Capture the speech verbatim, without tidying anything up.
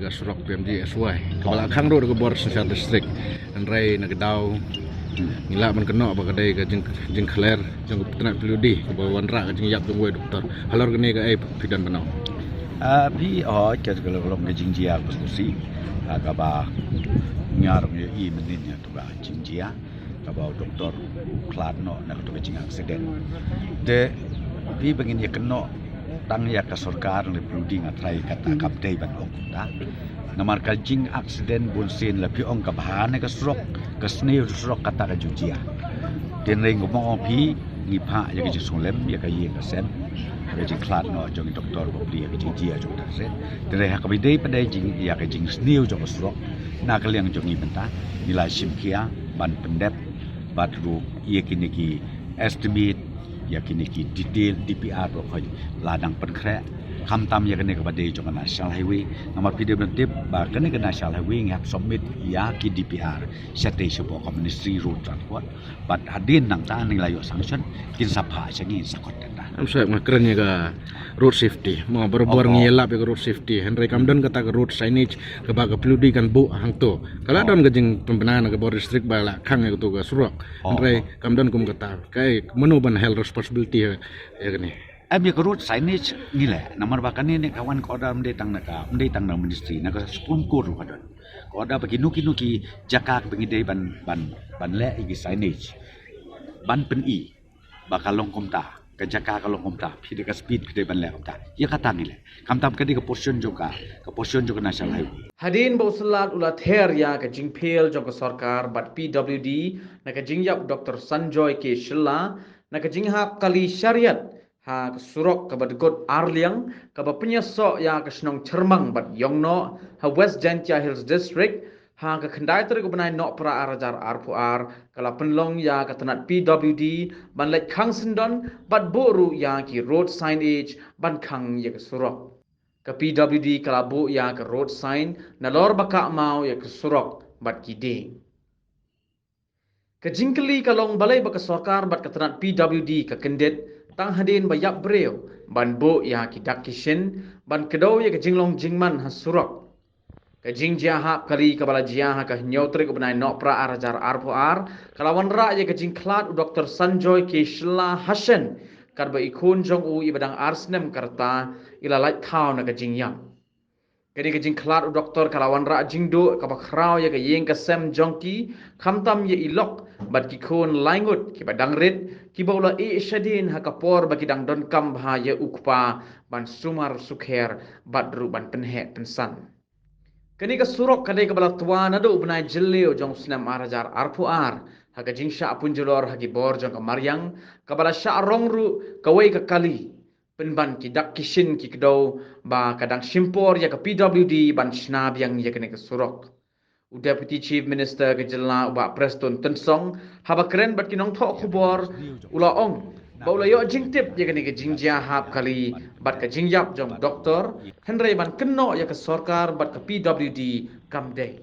surok P M G S Y kaba la khang ruh da ka bor synshar district. Hynrei na ka daw ngi lah ban kynnoh ba ka dei ka jing jingkhlaiñ jong ka tnat P W D kaba wanrah ka jingïap jong uwei doktor. Halor kane kaei phi don ban ong? Ah, phi hoi ka ka long ka jingjia ka sngewsih. Ah, kaba ngar ngi i mynnin ïa tu ka jingjia kaba u doktor u khlad noh na ka tu ka jing accident. Te phi ba ngin ïa kynnoh tang ïa ka sorkar ne P W D nga trai kata kam dei ban ong ta. Namar ka jing accident bun sien la phi ong ka bha ne ka surok, ka sniew surok kata ka jingjia. Te hynrei ngam ong phi ngi phah ïa ka jingsngewlem ïa ka ïing ka sem, ka jingkhlad noh jong i doktor ba plie ka jingjia jong ta se. Te hynrei ha kaba dei pat dei jing ïa ka jingsniew jong ka surok na ka liang jong ngi mynta ngi la shim khia ban pyndep bad ruh ïa kine ki estimate ïa kine ki detail D P R ruh khoi la dang pynkhreh. Khamtam ïa kane kaba dei jong ka National Highway namar phi dei ban tip ba kane ka National Highway ngi hap submit ïa ki D P R shatei shapoh ka Ministry Road Transport. Bad hadien nangta ngi la ïoh sanction kin sa phah sha ngi sa kot kata. Am sa nga kren ïa ka road safety. Mo barabor ngi lap ïa ka road safety. Hynrei kam don kata ka road signage kaba ka P W D kan buh hangto. Ka la don ka jingpynbna na ka bor district ba la khang ïa kato ka surok. Hynrei kam don kum kata. Kaei mano ban held responsibility ïa kane? Em ïa ka road signage ngi leh namar ba kane ne ka wan ka order ym dei tang na ka ym dei tang na ministry na ka Supreme Court ruh ka don. Ka order ba kino kino ki jaka ba ngi dei ban ban ban leh ïa ki signage ban pyni ba ka long kumta, ka jaka ka long kumta, phi dei ka speed phi dei ban leh kumta. Ïa kata ngi leh. Khamtam ka dei ka portion jong ka, ka portion jong ka National Highway. Hadien ba u Syllad u la ther ïa ka jingphial jong ka sorkar bad P W D na ka jingïap Doctor Sanjoy K Shylla na ka jinghap kali shariat ha ka surok kaba dkut arliang kaba pynïasoh ïa ka shnong Chyrmang bad Ïongnoh ha West Jaintia Hills District ha ka khyndai tarik u bnai Nohprah ar hajar arphew ar ka la pynlong ïa ka tnat P W D ban leit khang syndon bad buh ruh ïa ki road signage ban khang ïa ka surok. Ka P W D ka la buh ïa ka road sign nalor ba kah maw ïa ka surok bad ki dieng. Ka jingkylli ka long balei ba ka sorkar bad ka tnat P W D ka kyndit tang hadien ba ïap briew ban buh ïa ki dak ki shin ban kdew ïa ka jinglong jingman ha surok. Ka jingjia hap kali kaba la jia ha ka hynñiew tarik u bnai Nohprah ar hajar arphew ar ka la wanrah ïa ka jingkhlad u Doctor Sanjoy K Shylla ha shen katba i khun jong u iba dang ar snem ka rta i la lait thaw na ka jingïap. Kane ka jingkhlad u doktor ka la wanrah jingduh kaba khraw ïa ka ïing ka sem jong ki khamtam ïa i lok bad ki khun laingut kiba dang rit kiba u la ïeh shadien ha ka por ba ki dang donkam bha ïa u kpa ban sumar sukher bad ruh ban pynheh pynsan. Kane ka surok ka dei kaba la twa naduh u bnai Jylliew jong u snem ar hajar arphew ar ha ka jingshah pynjulor ha ki bor jong ka mariang kaba la shah rong ruh kawei ka kali. Pynban ki dak ki shin ki kdew ba ka dang shim por ïa ka P W D ban shna biang ïa kane ka surok. U Deputy Chief Minister ka jylla u Bah Prestone Tynsong haba kren bad ki nongthoh khubor u la ong ba u la ïoh jingtip ïa kane ka jingjia hap kali bad ka jingïap jong doktor hynrei ban kynnoh ïa ka sorkar bad ka P W D kam dei.